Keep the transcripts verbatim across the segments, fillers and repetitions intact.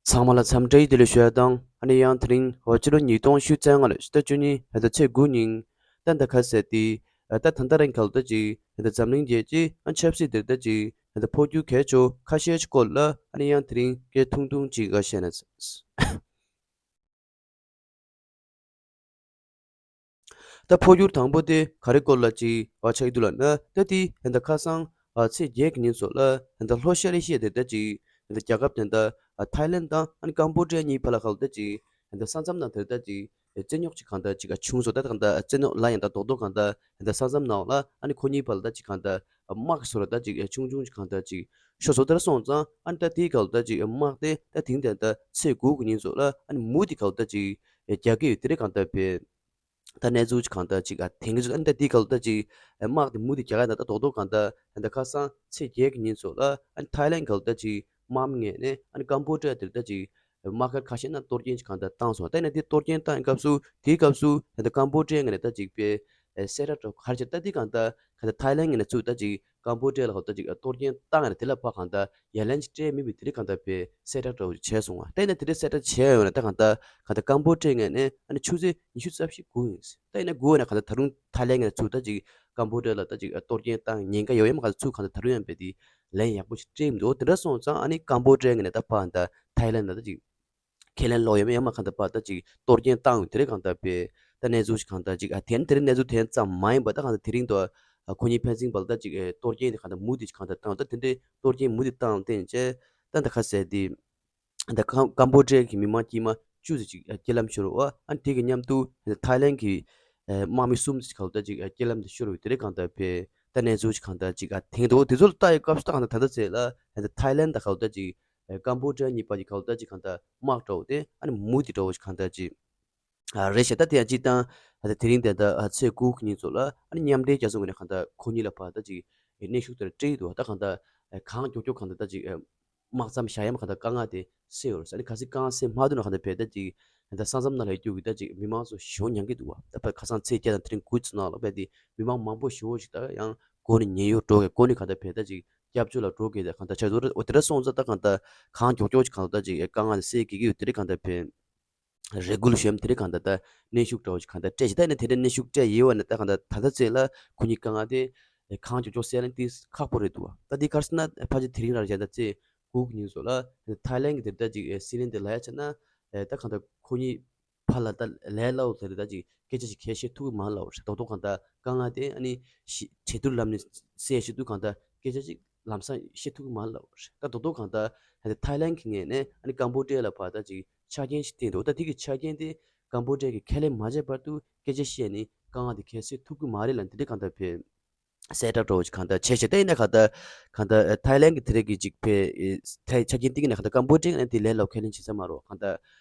ཚང་མ་ལ་འཚམས་འདྲི་བདེ་ལེགས་ཞུ་ཡ་དང་། ཨ་ནི་ཡང་དེ་རིང་འོ་ཕྱི་ལོ་ཉིས་སྟོང་ཉི་ཤུ་རྩ་ལྔ་ལོའི་ཕྱི་ཟླ་བཅུ་གཉིས་ཟླ་ཚེས་དགུ་ཉིན། ད་ད་ཁ་ཟེར་ཏེ་ད་ད་ལྟ་རིང་ག་ལ་ད་ཅིག་ད་འཛམ་གླིང་རྒྱལ་སྤྱིའི་ཨ་ཆབ་སྲིད་དེར་ད་ཅིག་ད་འཕོ་འགྱུར་གལ་ཆེ་ཁ་ཤས་ཀྱི་སྐོར་ལ་ཨ་ནི་ཡང་དེ་རིང་སྐད་ཐུང་ཐུང་ཅིག་བཤད་ན། ད་འཕོ་འགྱུར་དང་པོ་དེ་ག་རེ་སྐོར་ལ་ཅིག་ཨ་ཆགས་ཀྱི་འདུག་ལབ་ན། ད་དེ་ད་ཁ་སང་ཨ་ཚེས་བརྒྱད་ཀྱི་ཉིན་ཚོ་ལ་ད་ལྷོ་ཤར་ཨེ་ཤི་ཡ་དེ་ད་ཅིག་ད་རྒྱལ་ཁབ་དེ་ད་ཐའི་ལེན་དང་ཨ་ནི་ཀམ་བོ་ཌི་ཡ་གཉིས་བར་ལ་ག་ལ་ད་ཅིག་ད་ས་མཚམས་ནང་དེར་ད་ཅིག་རྩོད་རྙོག་ཅིག་གང་ད་ཅིག་ཨ་བྱུང་སོང་། ད་གང་ད་རྩོད་རྙོག་ལ་ཡང་ད་རྡོག་རྡོག་གང་ད་ད་ས་མཚམས་ནང་ལ་ཨ་ནི་ཁོ་གཉིས་བར་ལ་ད་ཅིག་གང་ད་དམག་གི་བཟོ་འདྲ་ད་ཅིག་ཨ་ཆུང་ཆུང་ཅིག་གང་ད་ཅིག་ཤོར་སོང་། དེར་སོང་ཙང་ཨ་ནི་ད་དེའི་ག་ལ་ད་ཅིག་དམག་དེ་ད་དེང་དེ་ད་ཚེས་དགུ་གི་ཉིན་ཚོ་ལ་ཨ་ནི་མུ་མཐུད་ག་ལ་ད་ཅིག་རྒྱག་གི་ཡོད། དེ་རེད་གང་ད་བས། ད་གནས་ཚུལ་ཅིག་གང་ལྟར་ཅིག་ཨ་དེང་གི་ཅིག་ཨ་ནི་ད་དེ་ག་ལ་ད་ཅིག་དམག་དེ་མུ་མཐུད་རྒྱག་ཡ་ད་ད་རྡོག་རྡོག་གང་ལྟར་ད་ཁ་སང་ཚེས་བརྒྱད་ཀྱི་ཉིན་ཚོ་ལ་ཨ་ནི་ཐའི་ལེན་ག་ལ་ད་ཅིག་དམག་མི་ངོས་ནས་ཨ་ནི་ཀམ་བོ་ཌི་ཡ་དེར་ད་ཅིག་དམག་སྒར་ཁ་ཤས་ནང་གཏོར་སྐྱོན་ཅིག་གང་ལྟར་བཏང་སོང་། ད་ཡིན་ན་དེ་གཏོར་སྐྱོན་བཏང་བའི་སྐབས་སུ་དེའི་སྐབས་སུ་ད་ཀམ་བོ་ཌི་ཡ་ངོས་ནས་ད་ཅིག་དཔེ་གསལ་བསྒྲགས་འདྲ་བོ་ག་རེ་བྱས། ད་དེ་གང་ལྟར་གང་ལྟར་ཐའི་ལེན་ངོས་ནས་ཚུར་ད་ཅིག་ཀམ་བོ་ཌི་ཡ་ལ་ག་ལ་ད་ཅིག་གཏོར་སྐྱོན་བཏང་ཡ་དེ་ལ་ཕར་གང་ལྟར་ཡ་ལན་ཅིག་སྤྲད་མེད་པའི་དེ་རིང་གང་ལྟར་དཔེ་གསལ་བསྒྲགས་འདྲ་བོ་བྱས་སོང་བ། ད་ཡིན་ན་དེ་འདྲའི་གསལ་བསྒྲགས་བྱས་ཡོད་ན་ད་གང་ལྟར་གང་ལྟར་ཀམ་བོ་ཌི་ཡ་ངོས་ནས་ཨ་ནི་ཆུ་ཚོད་ཉི་ཤུ་རྩ་བཞི་སྒུག་ཡིན། ད་ཡིན་ན་སྒུག་ཡོད་ན་གང་ལྟར་ད་རུང་ཐའི་ལེན་ངོས་ནས་ཚུར་ད་ཅིག་ཀམ་བོ་ཌི་ཡ་ལ་ད་ཅིག་གཏོར་སྐྱོན་བཏང་ཉེན་ཁ་ཡོད་ཡ་མ་གང་ལྟར་ཚུར་གང་ལྟར་ད་རུང་ཡང་དཔེ་དེ་ལན་ཡག་པོ་ཞིག་སྤྲད་མི་འདུག། འོ་དེ་འདྲ་སོང་ཙང་ཨ་ནི་ཀམ་བོ་ཌི་ཡ་ངོས་ནས་ད་ཕར་ད་ཐའི་ལེན་ལ་ད་ཅིག་ཁས་ལེན་ལོག་ཡོད་མེད་ཡང་མ་གང་ལྟར་ཕར་ད་ཅིག་གཏོར་སྐྱོན་བཏང་ཡོད། དེ་རིང་གང་ལྟར་དཔེ་ད་གནས་ཚུལ་ཞིག་གང་ལྟར་ཅིག་ཨ་དེ་ནི་དེ་རིང་གནས་ཚུལ་དེ་ཙམ་མ་ཡིན་པ་ད་གང་ལྟར་དེ་རིང་དུ་ཨ་ཁོ་གཉིས་ཕན་ཚུན་བར་ལ་ད་ཅིག་ཨེ་གཏོར་སྐྱོན་དེ་གང་ལྟར་མུ་མཐུད་ཅིག་གང་ལྟར་བཏང་། ད་དེ་འདྲའི་གཏོར་སྐྱོན་མུ་མཐུད་བཏང་བརྟེན་བྱས་ད་ད་ག་ཟེར་དེ་ད་ཀམ་ཀམ་བོ་ཌི་ཡ་གི་མི་མང་དཀྱུས་མ་བཅུ་ཙམ་ཅིག་ཨ་རྐྱེན་ལམ་ཤོར་བ། ཨ་དེ་གི་མཉམ་དུ་ཐའི་ལེན་གི་ཨེ་དམག་མི་གསུམ་ཙམ་ཅིག་གང་ལྟར་ཅིག་ཨ་རྐྱེན་ལམ་དུ་ཤོར་བའི་དེ་རིང་གང་ལྟར་དཔེ་ད་གནས་ཚུལ་ཞིག་གང་ལྟར་ཅིག་ཨ་དེང་དུ་དེ་ཚོ་ལ་ལྟ་ཡི་སྐབས་སུ་ད་གང་ལྟར་ད་ལྟ་ཚེ་ལ་ཨེ་ད་ཐའི་ལེན་དང་གང་ལྟར་ཅིག་ཨེ་ཀམ་བོ་ཌི་ཡ་གཉིས་བར་གྱི་གང་ལྟར་ཅིག་གང་ལྟར་དམག་འདྲ་བོ་དེ་ཨ་ནི་མུ་མཐུད་འདྲ་བོ་ཞིག་གང་ལྟར་ཅིག་ཨ་རེད་ཤག། ད་དེ་ཡང་སྤྱིར་བཏང་ཨ་ད་དེ་རིང་དེ་ད་ཨ་ཚེས་དགུ་གི་ཉིན་ཚོ་ལ་ཨ་ནི་མཉམ་འབྲེལ་རྒྱལ་ཚོགས་ངོས་ནས་གང་ལྟར་ཁོ་གཉིས་ལ་ཕར་ད་ཅིག་གནོན་ཤུགས་དེ་འདྲ་སྤྲད་ཀྱི་འདུག་བ། ད་གང་ལྟར་ཨ་གང་མགྱོགས་མགྱོགས་གང་ལྟར་ད་ཅིག་ཨ་དམག་མཚམས་བཞག་ཡ་མ་གང་ལྟར་དཀའ་ངལ་དེ་སེལ་ཡོད་རེད་ཟེར། ཨ་ནི་གལ་སྲིད་དཀའ་ངལ་སེལ་མ་ཐུབ་ན་གང་ལྟར་བས་ད་ཅིག་ད་ས་མཚམས་ནང་ལ་ཡོད་རྒྱུ་གི་ད་ཅིག་མི་མང་ཚོ་ཞེ་པོ་མྱང་གི་འདུག་བ། ད་ཕར་ཁ་སང་ཚེས་བརྒྱད་དང་དེ་རིང་དགུ་ཚོ་ནང་ལ་བས་དེ་མི་མང་མང་པོ་ཞེ་པོ་ཞིག་ད་ཡང་སྒོ་ནས་ཉེན་གཡོལ་འགྲོ་གི། སྒོ་ནས་གང་ལྟར་བས་ད་ཅིག་སྐྱབས་བཅོལ་ལ་འགྲོ་གི། ད་གང་ལྟར་ཆགས་འདུག། འོ་དེ་འདྲ་སོང་ཙང་ད་གང་ལྟར་གང་མགྱོགས་མགྱོགས་ཅིག་གང་ལྟར་ད་ཅིག་དཀའ་ངལ་དེ་སེལ་དགོས་ཀྱི་ཡོད། དེ་རིང་གང་ལྟར་བས་རེ་སྐུལ་ཞུ་ཡ་དེ་རིང་གང་ལྟར་ད་གནོན་ཤུགས་འདྲ་བོ་ཞིག་གང་ལྟར་སྤྲད་ཅིག། ད་ནི་དེ་འདྲ་གནོན་ཤུགས་སྤྲད་ཡོད་པ་ན་ད་གང་ལྟར་ད་ལྟ་ཚེ་ལ་ཁོ་གཉིས་དཀའ་ངལ་དེ་གང་མགྱོགས་མགྱོགས་སེལ་ན་དེ་ཁག་པོ་རེད་འདུག་བ། ད་དེ་ག་རེ་ཟེར་ན་ཕལ་ཆེར་དེ་རིང་རང་རེད་ད་ཚེས་དགུ་གི་ཉིན་ཚོ་ལ་ཐའི་ལེན་གྱི་དེར་ད་ཅིག་སྲིད་བློན་དེ་ལབ་ཡ་ཆ་ན་ད་གང་ལྟར་ཁོ་གཉིས་ཕར་ལ་ད་ལས་སླ་བོ་དེ་རེད། ད་ཅིག་སྐད་ཆ་ཞིག་གས་བཤད་ཐུབ་ཀྱི་མ་རེད་ལབ་པ་རེད། རྡོག་རྡོག་གང་ལྟར་དཀའ་ངལ་དེ་ཨ་ནི་ཞི་གྲོས་བསྡུར་ལམ་ནས་སེལ་ཞིག་དུས་གང་ལྟར་སྐད་ཆ་ཞིག་ལམ་སང་བཤད་ཐུབ་ཀྱི་མ་རེད་ལབ་པ་རེད། ད་རྡོག་རྡོག་གང་ལྟར་ཐའི་ལེན་གྱི་ངོས་ནས་ཨ་ནི་ཀམ་བོ་ཌི་ཡ་ལ་ཕར་ད་ཅིག་ཆ་རྐྱེན་ཞིག་བཏིང་འདུག། ད་དེ་གི་ཆ་རྐྱེན་དེ་ཀམ་བོ་ཌི་ཡ་གིས་ཁས་ལེན་མ་བྱས་བར་དུ་སྐད་ཆ་བཤད་ནས་དཀའ་ངལ་དེ་གས་སེལ་ཐུབ་ཀྱི་མ་རེད་ལབ་འདི་འདྲ་གང་ལྟར་བས་གསལ་བསྒྲགས་འདྲ་བོ་ཞིག་གང་ལྟར་བྱས་ཤག། ད་ཡིན་ན་གང་ལྟར་གང་ལྟར་ཐའི་ལེན་གྱི་དེ་རིང་གི་ཅིག་ཕེ་ཐའི་ཆ་རྐྱེན་བཏིང་ནས་གང་ལྟར་ཀམ་བོ་ཌི་ཡ་ནས་དེ་ལས་སླ་བོ་ཁས་ལེན་བྱེད་ས་མ་རེད་བ། གང་ལྟར་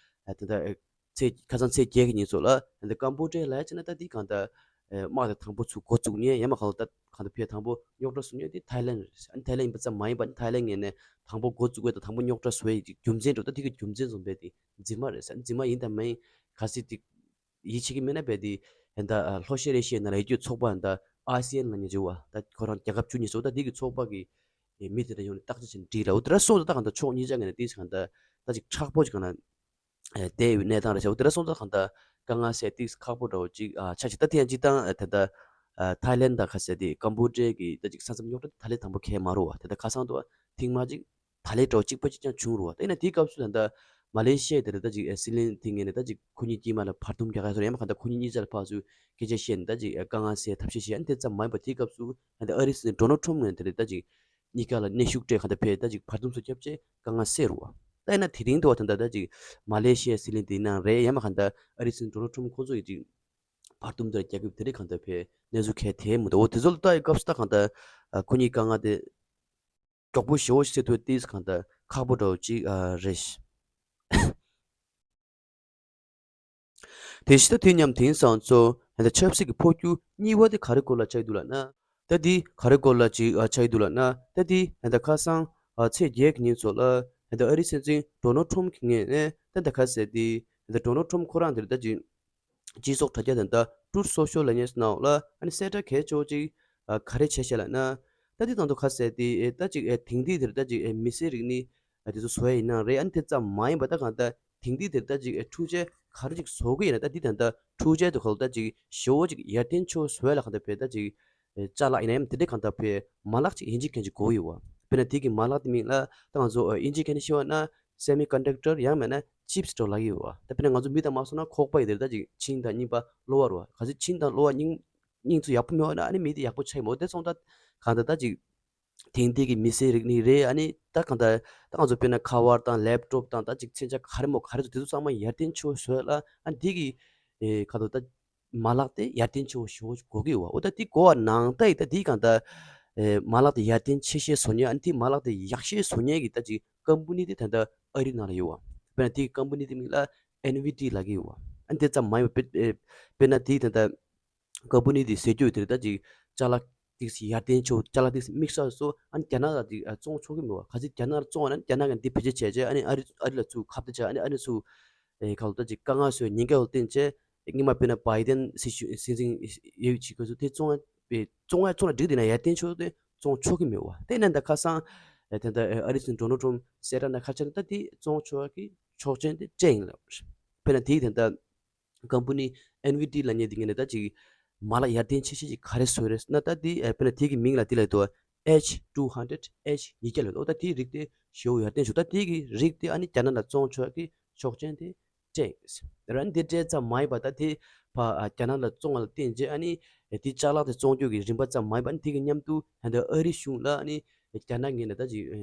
ད་ལྟ་ཚེས་ཁ་སང་ཚེས་བརྒྱད་ཀྱི་ཉིན་ཚོ་ལ་ད་ལྟ་ཀམ་བོ་ཌི་ཡ་ལ་ཡ་བྱས་ན་ད་འདི་གང་ལྟར་དམག་དེ་དང་པོ་ཚུར་འགོ་བཙུགས་མཁན་ཡང་མ་གང་ལ་ད་གང་ལྟར་ཕེ་དང་པོ་རྙོག་དྲ་བཟོ་མཁན་དེ་ཐའི་ལེན་རེད། ཨ་ནི་ཐའི་ལེན་ཡིན་པ་ཙམ་མ་ཡིན་པ་ཨ་ནི་ཐའི་ལེན་ངོས་ནས་དང་པོ་འགོ་བཙུགས་པའི་ད་དང་པོ་རྙོག་དྲ་བཟོ་བའི་ཅིག་རྒྱུ་མཚན་འདྲ་བོ། ད་འདི་གི་རྒྱུ་མཚན་བཟོ་བའི་དེ་འཛིན་མ་རེད་ཟེར། འཛིན་མ་ཡིན་དང་མ་ཡིན་གལ་སྲིད་དེ་ཡིད་ཆེས་ཀྱི་མེད་ན་བས་དེ་ཡིན་ད་ལྷོ་ཤར་ཨེ་ཤི་ཡའི་ནང་ལ་ཡོད་རྒྱུ་ཚོགས་པ་ཡིན་ད་ཨ་སི་ཡན་ལབ་མཁན་ཅིག་ཡོད་བ། ད་ཁོ་རང་རྒྱལ་ཁབ་བཅུ་གཉིས་ཚོགས། ད་འདི་གི་ཚོགས་པ་གི་མི་དེ་འདྲ་ཡོང་ནས་བརྟག་དཔྱད་བྱས་ནས་བསྒྲིགས་ལ། འོ་དེ་འདྲ་སོང་ཙང་ད་གང་ལྟར་ཕྱོགས་གཉིས་ཆ་ངོས་ནས་དེ་གང་ལྟར་ད་ཅིག་མཁྲེགས་པོ་ཅིག་གང་ལ་བསྡད་ཡོད་གནས་སྟངས་རེད་ཤག། འོ་དེ་འདྲ་སོང་ཙང་གང་ལྟར་དཀའ་ངལ་སེལ་ཏིག་ཁག་པོ་འདྲ་བོ་ཅིག་ཨ་ཆགས་ཤག། ད་དེ་ཡང་སྤྱིར་བཏང་ཨ་ད་ལྟ་ཨ་ཐའི་ལེན་དང་ཁ་གསལ་དེ་ཀམ་བོ་ཌི་ཡ་གི་ད་ཅིག་ས་མཚམས་རྙོག་དྲ་དེ་ད་ལས་དང་པོ་གས་མ་རེད་བ། དེ་ད་ཁ་སང་དུ་ཐེངས་མ་ཅིག་ད་ལས་འདྲ་བོ་གཅིག་པ་གཅིག་རྐྱང་བྱུང་རེད་བ། ད་ཡིན་ན་དེའི་སྐབས་སུ་ད་ལྟ་མ་ལེ་ཤི་ཡ་དེ་རེད་ད་ཅིག་ཨ་སྲིད་བློན་དེ་ངོས་ནས་ད་ཅིག་ཁོ་གཉིས་དཀྱིལ་མ་ལ་བར་འདུམ་རྒྱག་ཡ་སོགས་ཡང་མ་གང་ལྟར་ཁོ་གཉིས་གཉིས་ཆ་ལ་ཕར་ཚུར་སྐད་ཆ་བཤད་ནས་ད་ཅིག་ཨ་དཀའ་ངལ་སེལ་ཐབས་ཤེས་བྱས། ཡང་དེ་ཙམ་མ་ཡིན་པ་དེའི་སྐབས་སུ་ད་ལྟ་ཨ་རིའི་སྲིད་འཛིན་ཌོ་ནལ་ཊམ་ངོས་ནས་དེ་རེད་ད་ཅིག་གཉིས་ཀ་ལ་གནོན་ཤུགས་སྤྲད་གང་ལྟར་ཕེ་ད་ཅིག་བར་འདུམ་སོགས་བརྒྱབ་བྱས་དཀའ་ངལ་སེལ་རུ་བ། ད་ཡིན་ན་དེ་རིང་དུ་བ་ད་ལྟ་ད་ཅིག་མ་ལེ་ཤི་ཡའི་སྲིད་བློན་དེ་ནང་རེད་ཡང་མ་གང་ལྟར་ཨ་རིའི་སྲིད་འཛིན་ཌོ་ནལ་ཊམ་ཁོང་ཚོ་ཡི་ཅིག་བར་འདུམ་དེར་རྒྱག་གི་དེ་རིང་གང་ལྟར་ཕེ་གནས་ཚུལ་གལ་དེ་མི་འདུག། འོ་དེ་ཚོ་ལ་ལྟ་ཡི་སྐབས་སུ་ད་གང་ལྟར་ཁོ་གཉིས་དཀའ་ངལ་དེ་མགྱོགས་པོ་ཞེ་བོ་ཞིག་སེལ་ཐུབ་ཏིས་གང་ལྟར་ཁག་པོ་འདྲ་བོ་ཅིག་རེད། དེ་བཞིན་ད་དུས་མཉམ་དེང་སང་ཚོ་ད་ཆབ་སྲིད་ཀྱི་འཕོ་འགྱུར་གཉིས་པ་དེ་ག་རེ་སྐོར་ལ་ཆགས་འདུག་ལབ་ན། ད་འདི་ག་རེ་སྐོར་ལ་ཅིག་ཨ་ཆགས་འདུག་ལབ་ན། ད་འདི་ད་ཁ་སང་ཨ་ཚེས་བརྒྱད་ཀྱི་ཉིན་ཚོ་ལ་ད་ཨ་རིའི་སྲིད་འཛིན་ཌོ་ནལ་ཊམ་གྱི་ངོས་ནས་ད་ད་ཁ་ཟེར་འདི་ད་ཌོ་ནལ་ཊམ་ཁོ་རང་འདིར་ད་ཅིག་སྤྱི་ཚོགས་དྲ་རྒྱ་དང་ད་ཊུ་རུཐ་སོ་ཤལ་ལབ་མཁན་ནང་ལ་ཨ་ནི་གསལ་བསྒྲགས་གལ་ཆེ་བོ་ཅིག་ཨ་ག་རེ་བྱས་ཤག་ལབ་ན། ད་འདི་དང་དུ་ཁ་ཟེར་འདི་ད་ཅིག་ཨ་དེང་དུས་འདིར་ད་ཅིག་ཨ་མི་སེར་རིག་གནས་ དེ་ཚོ་བཟོ་ཡ་ཡིན་ན་རེད། ཨ་ནི་དེ་ཙམ་མ་ཡིན་པ་ད་གང་ལྟར་དེང་དུས་དེར་ད་ཅིག་འཕྲུལ་ཆས་ག་རེ་ཅིག་བཟོ་གི་ཡིན་ན། ད་འདི་ད་ལྟ་འཕྲུལ་ཆས་དེ་གང་ལྟར་ཅིག་ཞེ་པོ་ཅིག་ཡར་ཐོན་ཆེ་བོ་བཟོ་ཡ་ལ་གང་ལྟར་བས་ད་ཅིག་ཅ་ལག་ཡིན་ན་ཡང་དེ་འདྲའི་གང་ལྟར་བས་མ་ལག་ཅིག་ཡིན་གཅིག་མཁན་ཅིག་དགོས་ཡོད་པ། དཔེར་ན་དེ་གི་མ་ལག་དེ་མིང་ལ་ད་ང་ཚོ་ཨིན་ཇི་སྐད་ནས་བཤད་པ་ན་སེ་མི་ཀོན་ཌག་ཊར་ཡང་མིན་ན་ཅིབ་སི་འདྲ་ལབ་ཀྱི་ཡོད་པ། ད་དཔེར་ན་ང་ཚོ་མི་དང་མ་སོང་ན་ཁོག་པ་ཡི་དེར་ད་ཅིག་ཆིངས་དང་རྙིང་པ་གློ་བ་རེད་པ། གལ་སྲིད་ཆིངས་དང་གློ་བ་རྙིང་རྙིང་ཚོ་ཡག་པོ་མེད་པ་ན་ཨ་ནི་མི་དེ་ཡག་པོ་ཆགས་ཀྱི་མ་རེད། དེ་སོང་ཙང་གང་ལྟར་ད་ཅིག་དེང་དུས་ཀྱི་མི་སེར་རིག་གནས་རེད། ཨ་ནི་ད་གང་ལྟར་ད་ང་ཚོ་དཔེར་ན་ཁ་པར་དང་ལེབ་ཊོབ་དང་ད་ཅིག་མཚོན་ཆ་ག་རེ་མོ་ག་རེ་ཚོ་དེ་ཚོ་ཚང་མ་ཡར་ཐོན་ཆེ་བོ་བཟོ་ཡ་ལ་ཨ་ནི་དེ་གི་ཨེ་ག་དོ་ད་མ་ལག་དེ་ཡར་ཐོན་ཆེ་བོ་ཞེ་པོ་དགོས་ཀྱི་ཡོད་པ། འོ་ད་དེ་དགོས་པ་ནང་ད་ཡི་ད་དེ་གང་ལྟར་ཨེ་མ་ལག་དེ་ཡར་ཐོན་ཆེ་ཤོས་བཟོ་མཁན། ཨ་ནི་དེ་མ་ལག་དེ་ཡག་ཤོས་བཟོ་མཁན་གྱི་ད་ཅིག་ཀམ་པ་ནི་དེ་ད་ལྟ་ཨ་རི་ནང་ལ་ཡོད་པ། དཔེར་ན་དེ་གི་ཀམ་པ་ནི་དེ་མིང་ལ་ཨེན་ཝི་ཌི་ལབ་ཀྱི་ཡོད་པ། ཨ་ནི་དེ་ཙམ་མ་ཡིན་པ་དཔེ་ཨེ་དཔེར་ན་དེ་ད་ལྟ་ཀམ་པ་ནི་དེ་ཟེར་རྒྱུ་དེར་ད་ཅིག་ཅ་ལག་ཏིག་ཙམ་ཡར་ཐོན་ཆེ་བོ་ཅ་ལག་ཏིག་ཙམ་དམིགས་བསལ་བཟོ། ཨ་ནི་རྒྱ་ནག་ལ་ཅིག་ཨ་བཙོང་ཆོག་གི་མེད་པ། གལ་སྲིད་རྒྱ་ནག་ལ་བཙོང་བ་ན་རྒྱ་ནག་གིས་འདི་བེད་སྤྱོད་བྱས་རྗེས་ཨ་ནི་ཨ་རི་ཨ་རི་ལ་ཚུར་ཁ་གཏད་བྱས། ཨ་ནི་ཨ་རི་ཚུར་ཨེ་ག་ལ་ད་ཅིག་དཀའ་ངལ་བཟོས། ཉེན་ཁ་ཡོད་བསྟན་བྱས་སྔོན་མ་དཔེར་ན་བྷའི་ཌེན་སྲིད་གཞུང་སྲིད་འཛིན་ཡོད་བྱེད་དགོས་ཚུལ་དེ་བཙོང་བ་བཙོང་བ་བཙོང་ན་འགྲིག་དེ་ན་ཡར་ཐོན་ཆེ་བོ་དེ་བཙོང་ཆོག་གི་མེད་པ། དེ་ནས་ད་ཁ་སང་ཨེ་ད་ལྟ་ཨ་རི་སྲིད་འཛིན་ཌོ་ནལ་ཊམ་གསལ་བསྒྲགས་ནང་ཁ་ཆེ་ན་ད་དེ་བཙོང་ཆོག་གི་ཆོག་མཆན་དེ་སྤྲད་ཡིན་ལབ། དཔེར་ན་དེ་ད་ལྟ་ཀམ་པ་ནི་ཨེན་ཝི་ཌི་ལབ་མཁན་དེ་ངས་ནས་ད་ཅིག་མ་ལག་ཡར་ཐོན་ཆེ་ཤོས་ཅིག་ག་རེ་བཟོས་རེད་ཟེར་ན། ད་དེ་ཨེ་དཔེར་ན་དེ་གི་མིང་ལ་དེ་ལ་དོ་ཨེཆ་ཊུ་ཧན་ཌེཌ་ཨེཆ་ཉིས་བརྒྱ་ལབ་འདུག། ད་དེའི་རིགས་དེ་ཞེ་པོ་ཡར་ཐོན་ཆེ་བོ། ད་དེ་གི་རིགས་དེ་ཨ་ནི་རྒྱ་ནག་ལ་བཙོང་ཆོག་གི་ཆོག་མཆན་དེ་སྤྲད་ཡོད། ད་ཨ་ནི་དེ་སྤྲད་ཙམ་མ་ཡིན་པ་ད་དེ་ཕ་ཨ་རྒྱ་ནག་ལ་བཙོང་བ་ལ་བརྟེན་རྗེས་ཨ་ནི་དེ་ཅ་ལག་དེ་བཙོང་རྒྱུ་གི་རིན་པ་ཙམ་མ་ཡིན་པ་ཨ་ནི་དེ་གི་མཉམ་དུ་ད་ལྟ་ཨ་རི་གཞུང་ལ་ཨ་ནི་རྒྱ་ནག་ངོས་ནས་ད་ཅིག་ཨེ་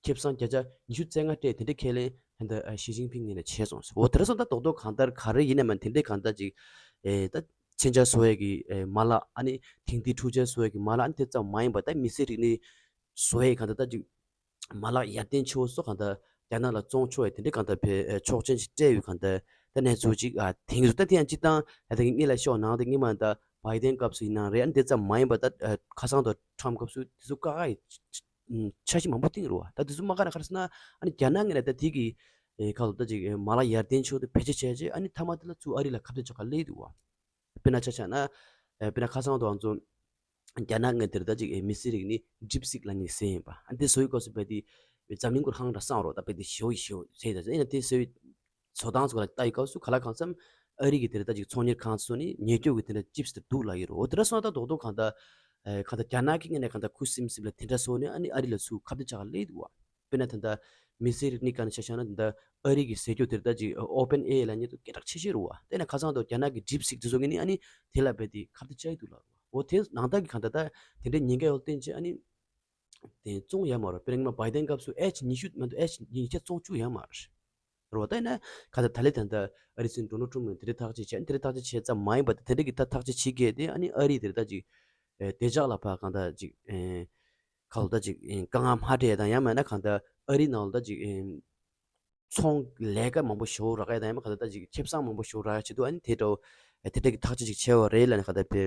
ཁེ་བཟང་བརྒྱ་ཆ་ཉི་ཤུ་རྩ་ལྔ་སྤྲད། དེ་འདྲའི་ཁས་ལེན་ད་ལྟ་ཞི་ཅིན་ཕིང་ངོས་ནས་བྱས་སོང་ཟེར། འོ་དེ་འདྲ་སོང་ཙང་རྡོག་རྡོག་གང་ལྟར་ག་རེ་ཡིན་ན་མིན་དེ་འདྲའི་གང་ལྟར་ཅིག་ཨེ་ད་མཚོན་ཆ་བཟོ་ཡས་ཀྱི་ཨེ་མ་ལག་ཨ་ནི་དེང་དུས་འཕྲུལ་ཆས་བཟོ་ཡས་ཀྱི་མ་ལག་ཨ་ནི་དེ་ཙམ་མ་ཡིན་པ་ད་མི་སེར་རིག་གནས་བཟོ་ཡས་གང་ལྟར་ད་ཅིག་མ་ལག་ཡར་ཐོན་ཆེ་བོ་སོགས་གང་ལྟར་རྒྱ་ནག་ལ་བཙོང་ཆོག་ཡས་དེ་འདྲའི་གང་ལྟར་བས་ཨེ་ཆོག་མཆན་ཞིག་སྤྲད་ཡོད། གང་ལྟར་ད་གནས་ཚུལ་ཅིག་ཨ་དེང་དུས་ད་དེ་ཡང་སྤྱིར་བཏང་ཨ་ད་གི་སྔོན་ལ་ཤོག་ནང་དེ་སྔོན་མ་ད་བྷའི་ཌེན་སྐབས་སུ་ཡིན་ནའང་རེད། ཨ་ནི་དེ་ཙམ་མ་ཡིན་པ་ད་ཨ་ཁ་སང་དང་ཊམ་སྐབས་སུ་དེ་ཚོ་དཀའ་ཁག་ཡིན། འཆར་གཞི་མང་པོ་བཏིང་རུང་བ། ད་དེ་ཚོ་མ་དཀའ་ན་ག་རེ་ཟེར་ན་ཨ་ནི་རྒྱ་ནག་ངོས་ནས་ད་དེ་གི་ཨེ་ཁ་ལོ་ད་ཅིག་ཨེ་མ་ལག་ཡར་ཐོན་ཆེ་བོ་དེ་བེད་སྤྱོད་བྱས་རྗེས་ཨ་ནི་མཐའ་མ་དེ་ལ་ཚུར་ཨ་རི་ལ་ཁ་གཏད་གཅོག་ག་སླེབས་འདུག་བ། དཔེར་ན་ཆ་བཞག་ན་ཨེ་དཔེར་ན་ཁ་སང་དུ་ང་ཚོ་རྒྱ་ནག་ངོས་དེར་ད་ཅིག་ཨེ་མི་སེར་རིག་གནས་ཌིབ་སིག་ལབ་མཁན་ཟེར་ཡིན་པ། ཨ་ནི་དེ་བཟོ་ཡི་སྐབས་སུ་བས་དེ་འཛམ་གླིང་སྐོར་ཧང་འདྲ་བསམ་རོགས། ད་དཔེ་དེ་ཞེ་པོ་ཞེ་པོ་ཟེར་ད་ཟེར་ཡིན་ན་དེ་བཟོ་ཡི་བཟོ་སྟངས་སོགས་ལ་ལྟ་ཡི་སྐབས་སུ་ག་ལ་གང་འཚམ་ཨ་རི་གི་དེ་འདྲ་ད་ཅིག་ཚོང་གཉེར་ཁང་ཚོ་ནི་ཉེས་སྐྱོན་གྱི་དེ་འདྲ་ཅིབ་སི་དེ་འདུག་ལབ་ཡོད་རེད། འོ་དེ་འདྲ་སོང་ད་རྡོག་རྡོག་གང་ལྟར་ཨེ་གང་ལྟར་རྒྱ་ནག་གི་ངོས་ནས་གང་ལྟར་ཁུ་སིམ་སིམ་ལ་དེ་འདྲ་སོང་ནས་ཨ་ནི་ཨ་རི་ལ་ཚུར་ཁ་གཏད་བཅག་ག་སླེབས་འདུག་བ། དཔེར་ན་ད་ལྟ་མི་སེར་རིག་གནས་སྒང་ནས་ཆ་བཞག་ན་ད་ལྟ་ཨ་རི་གི་ཟེར་རྒྱུ་དེ་འདྲ་ཅིག་ཨོ་པན་ཨེ་ཨའི་ལབ་མཁན་དེ་སྐད་གྲགས་ཆེ་ཤོས་རེད་བ། དེ་ན་ཁ་སང་དུ་རྒྱ་ནག་གི་ཌིབ་སིག་དེ་ཚོ་གི་ནི་ཨ་ནི་དེ་ལ་རྦད་དེ་ཁ་གཏད་བཅག་གི་འདུག་ལབ་རེད་བ། འོ་དེ་ནང་ལྟར་གྱི་གང་ལྟར་ད་དེ་འདྲའི་ཉེན་ཁ་ཡོད་བསྟན་བྱས་ཨ་ནི་དེ་བཙོང་ཡ་མ་རེད། དཔེར་ན་སྔོན་མ་བྷའི་ཌེན་སྐབས་སུ་ཨེཆ་ཉི་ཤུ་མ་གཏོགས་ཨེཆ་ཉིས་བརྒྱ་བཙོང་བཅུག་ཡ་མ་རེད། རེད་བ། ད་ཡིན་ན་ག་ད་ད་ལས་ད་ལྟ་ཨ་རི་སྲིད་འཛིན་ཌོ་ནལ་ཊམ་གྱིས་དེ་འདྲའི་ཐག་གཅོད་བྱས། དེ་འདྲའི་ཐག་གཅོད་བྱས་ཙམ་མ་ཡིན་པ་དེ་འདྲ་གི་ད་ཐག་གཅོད་བྱེད་མཁན་དེ་ཨ་ནི་ཨ་རི་དེ་འདྲ་ད་ཅིག་ཨེ་བདེ་འཇགས་ལ་ཕར་གང་ད་ཅིག་ཨེ་ག་ལ་ད་ཅིག་ཨེ་དཀའ་ངལ་མ་འཕྲད་ཡ་དང་ཡང་མིན་ན་གང་ད་ཨ་རི་ནང་ལ་ད་ཅིག་ཨེ་ཚོང་ལས་ཀ་མང་པོ་ཞེ་པོ་རག་ཡ་དང་ཡང་མིན་གང་ད་ད་ཅིག་ཁེ་བཟང་མང་པོ་ཞེ་པོ་རག་ཡ་ཆེད་དུ་ཨ་ནི་དེ་འདྲ་ཨེ་དེ་འདྲ་གི་ཐག་གཅོད་ཅིག་བྱས་པ་རེད་ལབ་ནས་གང་ད་དཔེ།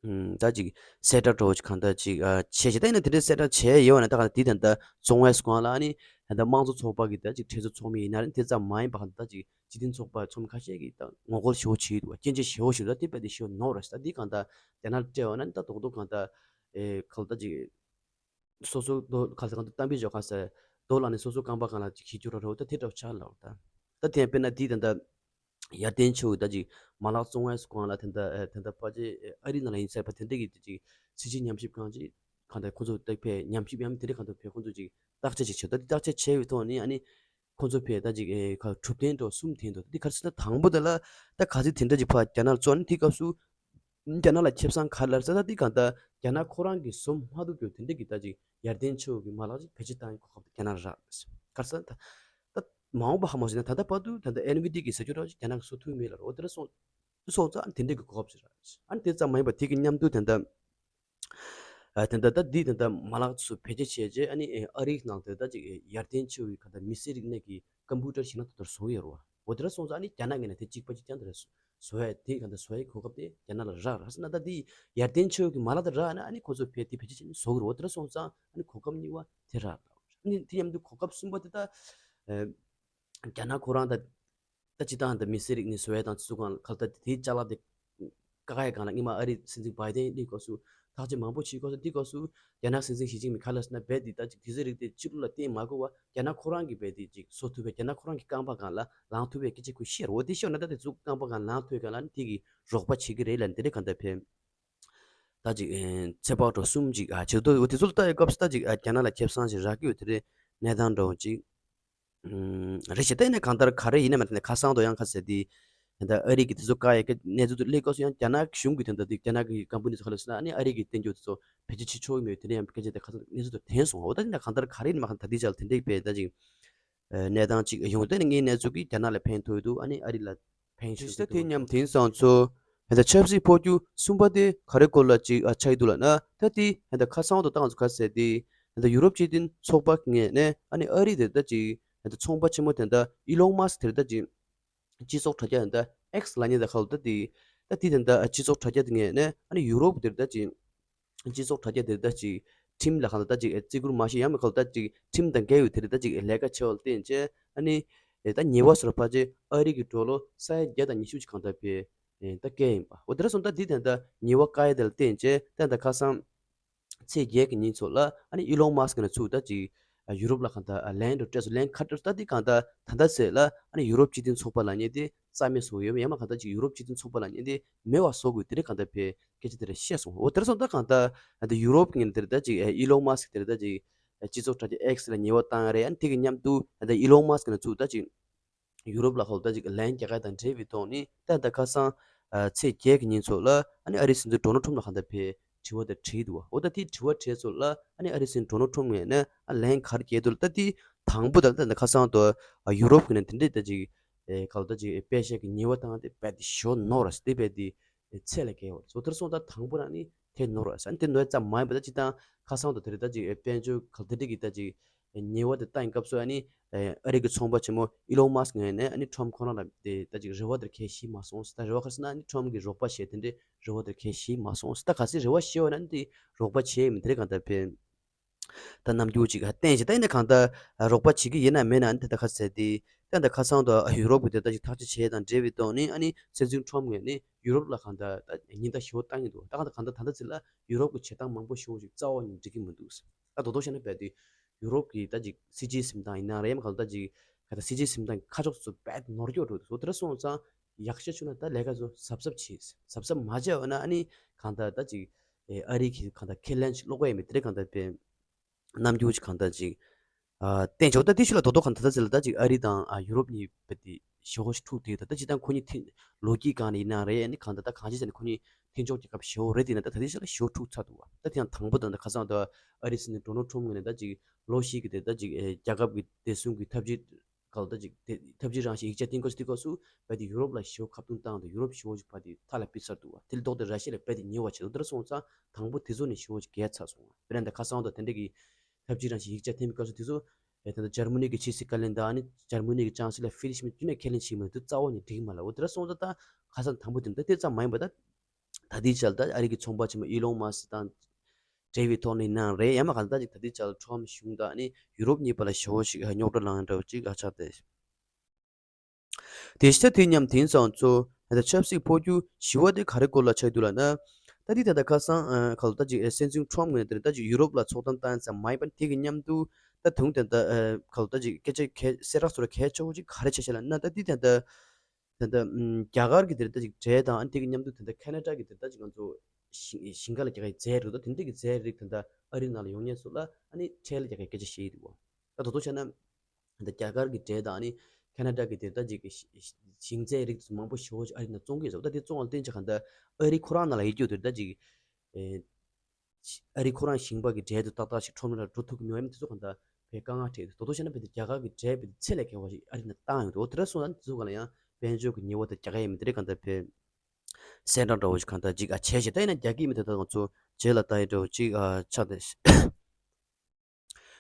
ཨམ། ད་ཅིག་གསལ་བསྒྲགས་འདྲ་བོ་ཅིག་གང་ལྟར་ཅིག་ཨ་བྱས་ཤིག་ད་ཡིན་ན་དེ་འདྲའི་གསལ་བསྒྲགས་བྱས་ཡོད་པ་ན་ད་ག་དེ་ད་ལྟ་བཙོང་བའི་སྒང་ལ་ཨ་ནི་ད་ལྟ་དམངས་གཙོ་ཚོགས་པ་གི་ད་ཅིག་ཁྲལ་གསོ་ཚོགས་མི་ཡིན་ན་རེད། དེ་ཙམ་མ་ཡིན་པ་གང་ལྟར་ཅིག་སྤྱི་མཐུན་ཚོགས་པ་ཚོགས་མི་ཁ་ཤས་ཀྱིས་ད་ངོ་རྒོལ་ཞེ་པོ་བྱས་འདུག་བ། སྐྱོན་བརྗོད་ཞེ་པོ་ཞེ་པོ། ད་དེ་དཔེ་དེ་ཞེ་པོ་ནོར་རེད། ད་འདི་གང་ལྟར་རྒྱ་ནག་ལ་སྤྲད་པ་ན་ད་རྡོག་རྡོག་གང་ལྟར་ཨེ་གང་ལྟར་ཅིག་སོ་སོ་རྡོ་ག་ས་གང་དུ་གཏམ་དཔེ་འཇོག་ག་ས་རྡོ་ལ་ནི་སོ་སོ་རྐང་པ་གང་ལ་ཅིག་གྱིས་རྒྱུ་ར་རོ། ད་དེ་འདྲ་བོ་ཆགས་ལ་ད་ད་དེ་དཔེར་ན་དེ་ད་ལྟ་ཡར་ཐོན་ཆེ་བོ་ད་ཅིག་མ་ལག་བཙོང་བའི་སྒང་ལ་ད་ལྟ་ད་ལྟ་ཕལ་ཆེར་ཨ་རི་ནང་ལ་ཡིན་ཚད་པ་དེ་འདྲ་གི་ད་ཅིག་ཕྱི་རྒྱལ་ཉམས་ཞིབ་ཁང་ཅིག་གང་ལྟར་ཁོང་ཚོ་ད་ཕེ་ཉམས་ཞིབ་ཡང་དེ་འདྲ་གང་ལྟར་ཕེ་ཁོང་ཚོ་ཅིག་བརྟག་དཔྱད་ཅིག་བྱས། ད་དེ་བརྟག་དཔྱད་བྱས་པའི་ཐོག་ནས་ཨ་ནི་ཁོང་ཚོ་ཕེ་ད་ཅིག་ཨེ་ག་གྲུབ་དོན་འདྲ་གསུམ་ཐོན་འདུག་དེ་ག་རེ་ཟེར་ན་དང་པོ་དེ་ལ་ད་ག་ཚོད་དེ་འདྲ་ཅིག་ཕར་རྒྱ་ནག་ལ་བཙོང་ནས་དེ་སྐབས་སུ། རྒྱ་ནག་ལ་ཁེ་བཟང་ག་རེ་ལབ་ཟེར་ན་འདི་གང་ལྟར་རྒྱ་ནག་ཁོ་རང་གིས་བཟོ་མ་ཐུབ་རྒྱུ་དེ་འདྲ་གི་ད་ཅིག་ཡར་ཐོན་ཆེ་བོ་གི་མ་ལག་ཅིག་བེད་སྤྱོད་བཏང་གོ་སྐབས་དེ་རྒྱ་ནག་ལ་རག་ལབ་ཟེར། ག་རེ་ཟེར་ན་ད་ད་མ་འོངས་པ་ཧ་མ་ཟེར་ན་ད་ལྟ་བར་དུ་ད་ལྟ་ཨེན་ཝི་ཌི་གི་ཟེར་རྒྱུ་འདྲ་ཅིག་རྒྱ་ནག་གིས་བཟོ་ཐུབ་མེད་ལབ་རེད། འོ་དེ་འདྲ་སོང་སོང་ཙང་དེ་འདྲ་གི་གོ་སྐབས་ཅིག་རག་ལབ་ཟེར། ཨ་ནི་དེ་ཙམ་མ་ཡིན་པ་དེ་གི་མཉམ་དུ་ད་ལྟ་ཨ་དེ་འདྲ་ད་འདི་དེ་འདྲ་མ་ལག་ཚོ་བེད་སྤྱོད་བྱས་རྗེས་ཨ་ནི་ཨ་རིའི་ནང་དེ་ད་ཅིག་ཡར་ཐོན་ཆེ་བའི་ག་ད་མི་སེར་རིག་གནས་ཀྱི་ཀམ་པུ་ཊར་ཞིག་ན་ད་ལྟར་བཟོ་གི་ཡོད་རེད་བ། འོ་དེ་འདྲ་སོང་ཙང་ཨ་ནི་རྒྱ་ནག་ངོས་ནས་དེ་གཅིག་པ་གཅིག་རྐྱང་དེ་འདྲ་བཟོ་ཡ་དེ་ག་འདྲ་བཟོ་ཡའི་གོ་སྐབས་དེ་རྒྱ་ནག་ལ་རག་རག་ཟེར་ན། ད་འདི་ཡར་ཐོན་ཆེ་བའི་མ་ལག་དེ་རག་ན་ཨ་ནི་ཁོ་ཚོ་ཕར་དེ་བེད་སྤྱོད་བྱས་ནས་བཟོ་གི་རེད། འོ་དེ་འདྲ་སོང་ཙང་ཨ་ནི་གོ་སྐབས་གཉིས་པ་དེ་རག་རག་ཨ་ནི་དེ་མཉམ་དུ་གོ་སྐབས་གསུམ་པ་དེ་ད་ཨ་རྒྱ་ནག་ཁོ་རང་ད་ད་སྤྱིར་བཏང་ད་མི་སེར་རིག་གནས་བཟོ་ཡ་དང་དེ་ཚོ་སྒང་ག་ད་དེའི་ཅ་ལག་དེ་བཀག་ཡ་སྒང་ལ་སྔོན་མ་ཨ་རིའི་སྲིད་འཛིན་བྷའི་ཌེན་ཡིན་སྐབས་སུ་ ཐག་གཅོད་མང་པོ་བྱེད་དགོས་སོང་། དེ་སྐབས་སུ་རྒྱ་ནག་སྲིད་འཛིན་ཞི་ཅིན་ཕིང་ག་ལབ་ཟེར་ན། རྦད་དེ་ད་ཅིག་དུས་ཚོད་རིག་དེ་ཕྱི་ལོགས་ལ་བརྟེན་མ་དགོས་པ། རྒྱ་ནག་ཁོ་རང་གིས་རྦད་དེ་ཅིག་བཟོ་ཐུབ་པའི། རྒྱ་ནག་ཁོ་རང་གི་རྐང་པ་སྒང་ལ་ལངས་ཐུབ་པའི་སྐད་ཆ་ཁོས་བཤད་རེད། འོ་དེ་ཤོད་ན་ད་དེ་ཚོ་རྐང་པ་སྒང་ལངས་ཐུབ་ག་ལ་ནི་དེ་གི་རོགས་པ་བྱེད་ཀྱི་རེད་ལབ་ནི་དེ་རེད། གང་ལྟར་ཕན་ད་ཅིག་ཚོད་དཔག་འགྲོ་གསུམ་ཅིག་ཨ་བྱེད་དོ། འོ་དེ་ཚོ་ལ་ལྟ་ཡི་སྐབས་སུ་ད་ཅིག་ཨ་རྒྱ་ནག་ལ་ཁེ་བཟང་ཞིག་རག་གི་ཡོད། དེ་རེད། གནས་སྟངས་འདྲ་བོ་ཅིག་ཨུམ་རེད་ཤག་ད་ཡིན་ན་གང་ལྟར་ག་རེ་ཡིན་ན་མ་དེ་ནས་ཁ་སང་དུ་ཡང་ཁ་ཟེར་དེ་ད་ཨ་རི་གི་དེ་ཚོ་བཀག་ཡ་གི་གནས་ཚུལ་དུ་སླེབས་སྐབས་སུ་ཡང་རྒྱ་ནག་གཞུང་གི་དོན་དག་དེ་རྒྱ་ནག་གི་ཀམ་པ་ནི་ཚོ་ག་ལབ་ཟེར་ན། ཨ་ནི་ཨ་རི་གི་བསྟན་འགྱུར་དེ་ཚོ་བེད་སྤྱོད་བྱེད་ཆོག་གི་མེད་དེ་འདྲ་ཡང་སྐད་ཆ་དེ་ཁ་སང་གནས་ཚུལ་དུ་ཐོན་སོང་། འོ་ད་ཡིན་ན་གང་ལྟར་ག་རེ་ཡིན་ན་མ་ཁ་ད་དེ་ཅག་དེ་འདྲའི་བས་ད་ཅིག་གནས་སྟངས་ཅིག་ཡོང་དུས་ནས་ངའི་གནས་ཚུལ་གྱིས་རྒྱ་ནག་ལ་ཕན་ཐོགས་འདུག་ཨ་ནི་ཨ་རི་ལ་ཕན་ཞུ་གི་འདུག་དེ་མཉམ་དེང་སང་ཚོ་ཧེ་ད་ཆབ་སྲིད་འཕོ་འགྱུར་གསུམ་པ་དེ་ག་རེ་སྐོར་ལ་ཅིག་ཨ་ཆགས་ཡི་འདུག་ལབ་ན། ད་དེ་ཧེ་ད་ཁ་སང་དུ་ཏང་ཚོ་ག་ཟེར་དེ་ཧེ་ད་ཡུ་རོབ་སྤྱི་མཐུན་ཚོགས་པ་ངོས་ནས་ཨ་ནི་ཨ་རི་དེ་ད་ཅིག་ཧེ་ད་ཚོང་པ་ཆེན་མོ་དེ་ད་ཨི་ལོན་མཱ་སི་དེ་ད་ཅིག་སྤྱི་ཚོགས་དྲ་རྒྱ་དེ་ད་ཨེག་སི་ལབ་མཁན་དེ་ཁ་ལོ་ད་དེ་ད་དེ་དེ་ད་སྤྱི་ཚོགས་དྲ་རྒྱ་དེ་ངོས་ནས་ཨ་ནི་ཡུ་རོབ་དེ་ད་ཅིག་སྤྱི་ཚོགས་དྲ་རྒྱ་དེར་ད་ཅིག་ཁྲིམས་ལ་ཁ་ལ་ད་ཅིག་བརྩི་བཀུར་མ་བྱེད་ཡང་མི་ཁ་ལ་ད་ཅིག་ཁྲིམས་དང་འགལ་བའི་དེར་ད་ཅིག་ལས་ཀ་བྱེད་པ་ལ་བརྟེན་བྱས་ཨ་ནི་ད་ཉེས་པ་སོར་ཕལ་ཆེར་ཨ་རི་གི་ཌོ་ལར་ས་ཡ་བརྒྱ་དང་ཉི་ཤུ་ཅིག་གང་ལྟར་བས་ད་བཀལ་ཡིན་པ། འོ་དེ་འདྲ་སོང་ད་འདི་དེ་ད་ཉེས་པ་བཀག་ཡ་དེ་ལ་བརྟེན་བྱས་ད་ད་ཁ་སང་ཚེས་བརྒྱད་ཀྱི་ཉིན་ཚོ་ལ་ཨ་ནི་ཨི་ལོན་མཱ་སི་ཀི་ནས་ཚུར་ད་ཅིག་ཡུ་རོབ་ལ་གང་ལྟར་ལན་འགྲོ་སྤྲད་སོང་། ལན་ཁ་སྤྲོད་ད་འདི་གང་ལྟར་ད་ལྟ་ཚེ་ལ་ཨ་ནི་ཡུ་རོབ་སྤྱི་མཐུན་ཚོགས་པ་ལབ་མཁན་དེ་རྩ་མེད་བཟོ་ཡོད། ཡང་མ་གང་ལྟར་ཅིག་ཡུ་རོབ་སྤྱི་མཐུན་ཚོགས་པ་ལབ་མཁན་དེ་མེད་པ་བཟོ་དགོས་དེ་རེད་གང་ལྟར་བས་སྐད་ཆ་དེ་འདྲ་བཤད་སོང་། འོ་དེ་འདྲ་སོང་ད་གང་ལྟར་ད་ཡུ་རོབ་ངོས་ནས་དེ་རེད་ད་ཅིག་ཨི་ལོན་མཱ་སི་ཀི་དེ་རེད་ད་ཅིག་སྤྱི་ཚོགས་དྲ་རྒྱ་ཨེག་སི་ལ་ཉེས་པ་བཏང་ཡ་རེད། ཨ་ནི་དེ་གི་མཉམ་དུ་ད་ཨི་ལོན་མཱ་སི་ཀི་ནས་ཚུར་ད་ཅིག་ཡུ་རོབ་ལ་ཁོ་ད་ཅིག་ལན་རྒྱག་ཡ་དང་འབྲེལ་བའི་ཐོག་ནས་ད་ད་ཁ་སང་ཚེས་བརྒྱད་ཀྱི་ཉིན་ཚོ་ལ་ཨ་ནི་ཨ་རིའི་སྲིད་འཛིན་ཌོ་ནལ་ཁྲོམ་ལ་གང་ལྟར་བས་དྲི་བ་དེ་དྲིས་འདུག་བ། འོ་ད་དེ་དྲི་བ་དྲིས་ཚོ་ལ་ཨ་ནི་ཨ་རིའི་སྲིད་འཛིན་ཌོ་ནལ་ཁྲོམ་ངོས་ནས་ཨ་ལན་ག་རེ་བརྒྱབ་འདུག་ལ། ད་དེ་དང་པོ་ད་ད་ད་ཁ་སང་དུ་ཡུ་རོབ་ཀྱི་ནས་དེ་འདྲས་ད་ཅིག་ག་ལ་ད་ཅིག་པེ་ཤག་གི་ཉེས་པ་བཏང་དེ་རྦད་དེ་ཞོ་ནོར་ར་སི་དེ་རྦད་དེ་ཚད་ལས་བརྒལ་བ་རེད། སོ་དེར་སོང་ད་དང་པོ་རང་ནི་དེ་ནོར་བ་ཟེར་ནི་དེ་ནོར་ཙམ་མ་ཡིན་པ་ད་ཅི་ད་ཁ་སང་དུ་དེ་རེད་ད་ཅིག་དཔལ་འབྱོར་ག་དེ་འདྲ་གི་ད་ཅིག་ཉེས་པ་དེ་བཏང་སྐབས་སུ་ཨ་ནི་ཨ་རི་གི་ཚོང་པ་ཆེན་མོ་ཨི་ལོན་མཱ་སི་ངོས་ནས་ཨ་ནི་ཁྲོམ་ཁོ་རང་ལ་དེ་ད་ཅིག་རེ་བ་དེར་ཁས་ཞིག་མ་སོང་ཟེར། ད་རེ་བ་ག་རེ་ཟེར་ན་ཨ་ནི་ཁྲོམ་གི་རོགས་པ་བྱས་དེ་འདྲའི་རེ་བ་དེར་ཁས་ཞིག་མ་སོང་ཟེར། ད་ག་ཚོད་རེ་བ་བྱས་ཡོད་ན་ཨ་ནི་དེ་རོགས་པ་བྱས་མི་དེ་རེད་གང་ལྟར་ཕན། ད་རྣམ་འགྱུར་ཅིག་ཧ་བསྟན་ཅིག་ད་ཡིན་ན་གང་ལྟར་རོགས་པ་བྱེད་ཀྱི་ཡིན་ན་མེད་ན་ཨ་ནི་དེ་ད་ཁ་ཟེར་དེ་ད་ད་ཁ་སང་དུ་ཡུ་རོབ་ཀྱི་དེ་ད་ཅིག་ཐག་གཅོད་བྱས་དང་འབྲེལ་བའི་ཐོག་ནས་ཨ་ནི་སྲིད་འཛིན་ཁྲོམ་ངོས་ནས་ཡུ་རོབ་ལ་གང་ལྟར་ད་ཉེན་བརྡ་ཞེ་པོ་བཏང་གི་འདུག་ད་གང་ལྟར་གང་ལྟར་ད་ལྟ་ཚེ་ལ་ཡུ་རོབ་ཀྱི་བྱེད་སྟངས་མང་པོ་ཞེ་པོ་ཅིག་རྩ་བ་ནས་འགྲིག་གི་མི་འདུག་ད་དོ་དོ་བྱས་ན་རྦད་དེ་ཡུ་རོབ་ཀྱི་ད་ཅིག་སྲིད་ཇུས་འཛིན་སྟངས་ཡིན་ན་རེད། ཡང་གང་ལྟར་ད་ཅིག་ག་ད་སྲིད་ཇུས་འཛིན་སྟངས་ཀྱི་ཁ་ཕྱོགས་ཚོ་རྦད་དེ་ནོར་འགྱོ་འགྲོ་འདུག་འོ་དེ་འདྲ་སོང་ཙང་ཡག་ཤོས་བྱུང་ན་ད་ལས་ཀ་ཚོ་གཟབ་གཟབ་བྱེད། གཟབ་གཟབ་མ་བྱས་པ་ན་ཨ་ནི་གང་ལྟར་ད་ཅིག་ཨ་རི་གི་གང་ལྟར་ཁས་ལེན་ཅིག་ཀློག་པ་ཡིན་མི་དེ་རེད་གང་ལྟར་པས། རྣམ་འགྱུར་གྱི་གང་ལྟར་ཅིག་ཨ་བསྟན་བྱས། འོ་ད་དེ་ཤུལ་ལ་དོ་དོ་གང་ལྟར་ད་ཚེ་ལ་ད་ཅིག་ཨ་རི་དང་ཨ་ཡུ་རོབ་གཉིས་རྦད་དེ་ཞེ་པོ་ཅིག་འཁྲུག་དེ་ད་ད་ཅི་ད་ཁོ་གཉིས་ཐེ་ལོ་རྒྱུས་སྒང་ནས་ཡིན་ན་རེད། ཨ་ནི་གང་ལྟར་ད་གང་ཅི་ཟེར་ན་ཁོ་གཉིས་མཐུན་ཕྱོགས་རྒྱལ་ཁབ་ཞེ་པོ་རེད། དེ་ན་ད་ད་དེ་ཤུལ་ལ་ཞེ་པོ་འཁྲུག་ཚར་འདུག་བ། ད་དེ་ཡང་དང་པོ་ད་ད་ཁ་སང་ད་ཨ་རིའི་སྲིད་འཛིན་ཌོ་ནལ་ཁྲོམ་ངོས་ནས་ད་ཅིག་ལོ་ཞིག་གི་དེ་ད་ཅིག་ཨེ་རྒྱལ་ཁབ་ཀྱི་བདེ་སྲུང་གི་འཐབ་ཇུས་གང་ལྟར་ཅིག་དེ་འཐབ་ཇུས་རང་བཞིན་ཡིག་ཆ་བཏིང་དགོས་ཟེར་དུས་སྐབས་སུ་རྦད་དེ་ཡུ་རོབ་ལ་ཞེ་པོ་ཁ་རྡུང་བཏང་དང་ཡུ་རོབ་ཞེ་པོ་ཅིག་ཕར་དེ་མཐའ་ལ་ཕུད་ཚར་འདུག་བ། དེ་ལ་ལྡོག་སྟེ་ར་ཤི་ཡ་ལ་རྦད་དེ་ཉེ་བ་བྱེད་འདུག་དེ་འདྲ་སོང་ཙང་དང་པོ་དེ་ཚོ་ནས་ཞེ་པོ་ཅིག་བརྒལ་ཚར་སོང་བ། དཔེར་ན་ད་ཁ་སང་དང་དེ་འདྲ་གི་འཐབ་ཇུས་རང་བཞིན་ཡིག་ཆ་འཐེན་པའི་སྐབས་སུ་དེ་ཚོ་ཨེ་ད་ལྟ་འཇར་མ་ནི་གི་ཕྱི་སྲིད་བཀའ་བློན་དང་ཨ་ནི་འཇར་མ་ནི་གི་ཅང་སི་ལར་ཧྥི་རི་ཤི་མིར་དེ་ནས་ཁས་ལེན་བྱེད་མི་འདུག་རྩ་བ་ནས་འགྲིག་གི་མ་རེད། འོ་དེ་འདྲ་སོང་ཙང་ད་ཁ་སང་དང་པོ་དེ་འདྲ་དེ་ཙམ་མ་ཡིན་པ་ད་ད་ལྟའི་ཆར་ད་ཨ་རི་གི་ཚོང་པ་ཆེན་མོ་ཨི་ལོན་མཱ་སི་དང་འབྲེལ་བའི་ཐོག་ནས་ཡིན་ན་རེད། ཡང་མ་གང་ལྟར་ཅིག་ད་ལྟའི་ཆར་ཁྲོམ་གཞུང་དང་ཨ་ནི་ཡུ་རོབ་གཉིས་བར་ལ་ཞེ་པོ་ཞིག་རྙོག་དྲ་ལངས་འདྲ་བོ་ཅིག་ཨ་ཆགས་ཏེ། དེ་ཕྱི་དེ་མཉམ་དེང་སང་ཚོ་ད་ཆབ་སྲིད་འཕོ་འགྱུར་ཞི་བ་དེ་ག་རེ་སྐོར་ལ་ཆགས་འདུག་ལབ་ན། ད་དེ་ད་ལྟ་ཁ་སང་ཨ་ག་ལ་ད་ཅིག་ཨེ་སྲིད་འཛིན་ཁྲོམ་ངོས་ནས་དེ་ད་ཅིག་ཡུ་རོབ་ལ་ཚོགས་གཏམ་བཏང་ཙམ་མ་ཡིན་པ་དེ་གི་མཉམ་དུ་ད་དུང་དེ་ད་ཨ་ག་ལ་ད་ཅིག་སྐད་ཆ་གལ་གསལ་རག་སོ་ར་གལ་ཆེ་བོ་ཅིག་ག་རེ་ཆགས་ཤག་ལབ་ན། ད་དེ་ད་ད་ད་ད་ཨམ་རྒྱ་གར་གྱི་དེ་ད་ཅིག་གྲས་དང་ཨ་དེ་གི་མཉམ་དུ་དེ་ད་ཁེ་ན་ཌ་གི་དེ་ད་ཅིག་ང་ཚོ་ཞིང་ཞིང་ཁ་ལ་རྒྱག་གི་རྫས་རིགས་དང་དེ་འདྲ་གི་རྫས་རིགས་དེ་ད་ཨ་རི་ནང་ལ་ཡོང་མཁན་ཚོ་ལ་ཨ་ནི་ཁྲལ་རྒྱག་གི་སྐད་ཆ་བཤད་ཡི་འདུག་བ། ད་དོ་དོ་བྱས་ན། ད་རྒྱ་གར་གྱི་གྲས་དང་ནི་ཁེ་ན་ཌ་གི་དེ་ད་ཅིག་གི་ཞིང་ཚད་རིགས་དེ་ཚོ་མང་པོ་ཞེ་པོ་ཅིག་ཨ་རི་ནང་བཙོང་གི་ཡོད་ཟེར་བ། ད་དེ་བཙོང་བ་ལ་བརྟེན་ཅིག་གང་ལྟར་ཨ་རི་ཁོ་རང་ནང་ལ་ཡོད་རྒྱུ་དེ་ད་ཅིག་ཨ་རི་ཁོ་རང་ཞིང་པ་གི་གྲས་དེ་ཏག་ཏག་ཞིག་ཁྲོམ་ར་འགྲོ་ཐུབ་ཀྱི་མེད་པ་ཡིན་དེ་ཚོ་གང་ལྟར་བས་དཀའ་ངལ་འཕྲད་ཡོད། དོ་དོ་བྱས་ན་བས་དེ་རྒྱ་གར་གྱི་གྲས་བས་དེ་ཚད་ལས་བརྒལ་བ་ཞིག་ཨ་རི་ནང་བཏང་ཡོད་འདུག་འོ་དེ་འདྲ་སོང་ཙང་དེ་ཚོ་གང་ལ་ཡང་དཔལ་འབྱོར་གྱི་ཉེས་པ་དེ་རྒྱག་གི་ཡོད་མི་དེ་འདྲ་གང་ལྟར་བས་གསལ་བསྒྲགས་འདྲ་བོ་ཞིག་གང་ལྟར་ཅིག་ཨ་བྱས་ཤག་ད་ཡིན་ན་རྒྱག་གི་མི་དེ་ད་ང་ཚོ་རྗེས་ལ་ལྟ་ཡི་འདྲ་བོ་ཅིག་ཨ་ཆགས་བསྡད།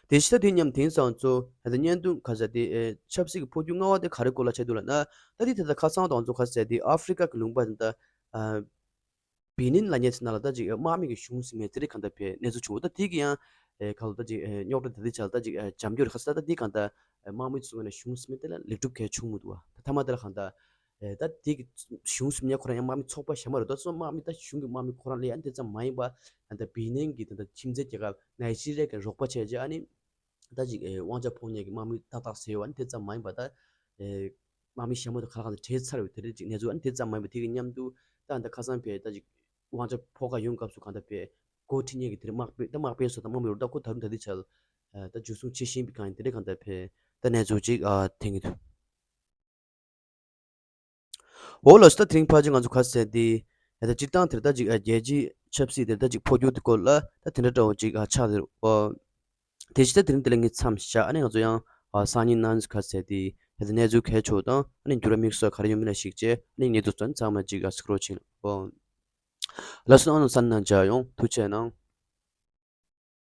དེ་ཕྱི་ད་དུས་མཉམ་དེང་སང་ཚོ་ད་བརྙན་ཐུང་ག་ས་དེ་ཨེ་ཆབ་སྲིད་ཀྱི་འཕོ་འགྱུར་སྔ་བ་དེ་ག་རེ་སྐོར་ལ་ཆགས་འདུག་ལབ་ན། ད་དེ་ད་ལྟ་ཁ་སང་དང་ཚོ་ག་ས་དེ་ཨ་ཧྥི་རི་ཀ་གི་ལུང་པ་དེ་ད་ཨ་བི་ནིན་ལབ་མཁན་ཚོ་ནང་ལ་ད་ཅིག་དམག་མི་གི་གཞུང་ཟིན་མེད་དེ་རིགས་གང་ལྟར་བས་གནས་ཚུལ་བྱུང་བ། ད་དེ་གི་ཡང་ཨེ་ག་ལ་ད་ཅིག་ཨེ་རྙོག་དྲ་ད་དེ་ཆགས་ད་ཅིག་ཨེ་འཇམ་འགྱུར་ཁ་ས་ད་དེ་གང་ལྟར་ཨེ་དམག་མི་ཚོ་ངོས་ནས་གཞུང་ཟིན་མེད་དེ་ལ་ལེགས་གྲུབ་གལ་བྱུང་མི་འདུག་བ། ད་མཐའ་མ་དེ་ལ་གང་ལྟར། ཨེ་ད་དེ་གི་གཞུང་སུ་ཉག་ཁོ་རང་ཡང་དམག་མི་ཚོགས་པ་བཞག་མ་རེད། ད་སོ་དམག་མི་ད་གཞུང་གི་དམག་མི་ཁོ་རང་ལ་ཡང་དེ་ཙམ་མ་ཡིན་པ། ད་ལྟ་བི་ནན་གི་ད་ལྟ་ཁྱིམ་མཚེས་རྒྱལ་ཁབ་ནའི་ཇི་རི་ཡ་གི་རོགས་པ་བྱས་རྗེས་ཨ་ནི། ད་ཅིག་ཨེ་དབང་ཆ་ཕོག་མཁན་གྱི་དམག་མི་ཏག་ཏག་ཟེར་བ་ནི་དེ་ཙམ་མ་ཡིན་པ། ད་ཨེ་དམག་མི་གཞན་པ་དང་ཁ་ལག་དང་བྲལ་ཚར་བའི་དེ་རིགས་ཅིག་གནས་ཚུལ་ཨ་ནི་དེ་ཙམ་མ་ཡིན་པ། དེ་གི་མཉམ་དུ་ད་ད་ཁ་སང་བས་ད་ཅིག་དབང་ཆ་ཕོག་ཁ་ཡོང་སྐབས་སུ་གང་ལྟར་བས་འགོ་ཁྲིད་མཁན་གྱི་དེ་རིགས་དམག་དཔོན་ད་དམག་དཔོན་སོགས་དང་དམག་མི་རུ་ད་ཁོ་ད་རུང་ད་ལྟའི་ཆར་ཨ་ད་འཇུ་བཟུང་བྱེད་བཞིན་པའི་སྒང་ཡིན། དེ་རིགས་གང་ལྟར་བས་ད་གནས་ཚུལ་ཅིག་ཨ་ཐོན་གྱི་འདུག་འོ་ལགས་སོ། ད་དེ་རིང་ཕལ་ཆེར་ང་ཚོ་ག་ཟེར་དེ། ད་སྤྱིར་བཏང་དེར་ད་ཅིག་ཨ་རྒྱལ་སྤྱིའི་ཆབ་སྲིད་དེར་ད་ཅིག་འཕོ་འགྱུར་དེ་སྐོར་ལ་ད་དེ་འདྲ་འདྲ་བོ་ཅིག་ཨ་ཆགས་དེ་རེད། འོ། དེ་བཞིན་ད་དེ་རིང་དེ་ལ་ངས་མཚམས་བཞག་ཨ་ནི་ང་ཚོ་ཡང་ཨ་སང་ཉིན་གནངས་ཚེ་ག་ཟེར་དེ་ད་གནས་ཚུལ་གལ་ཆེ་བ་དང་ཨ་ནི་འགྱུར་བ་དམིགས་བསལ་ག་རེ་ཡོང་མིན་ལ་གཞིགས་བྱས་ཨ་ནི་ངས་དུས་ཚོད་ཚང་མ་ཅིག་ཨ་གཟིགས་རོགས་བྱེད། འོ། ལགས་སོ། ཨ་ནི་སང་ཉིན་མཇལ་ཡོང་། ཐུགས་རྗེ་གནང་།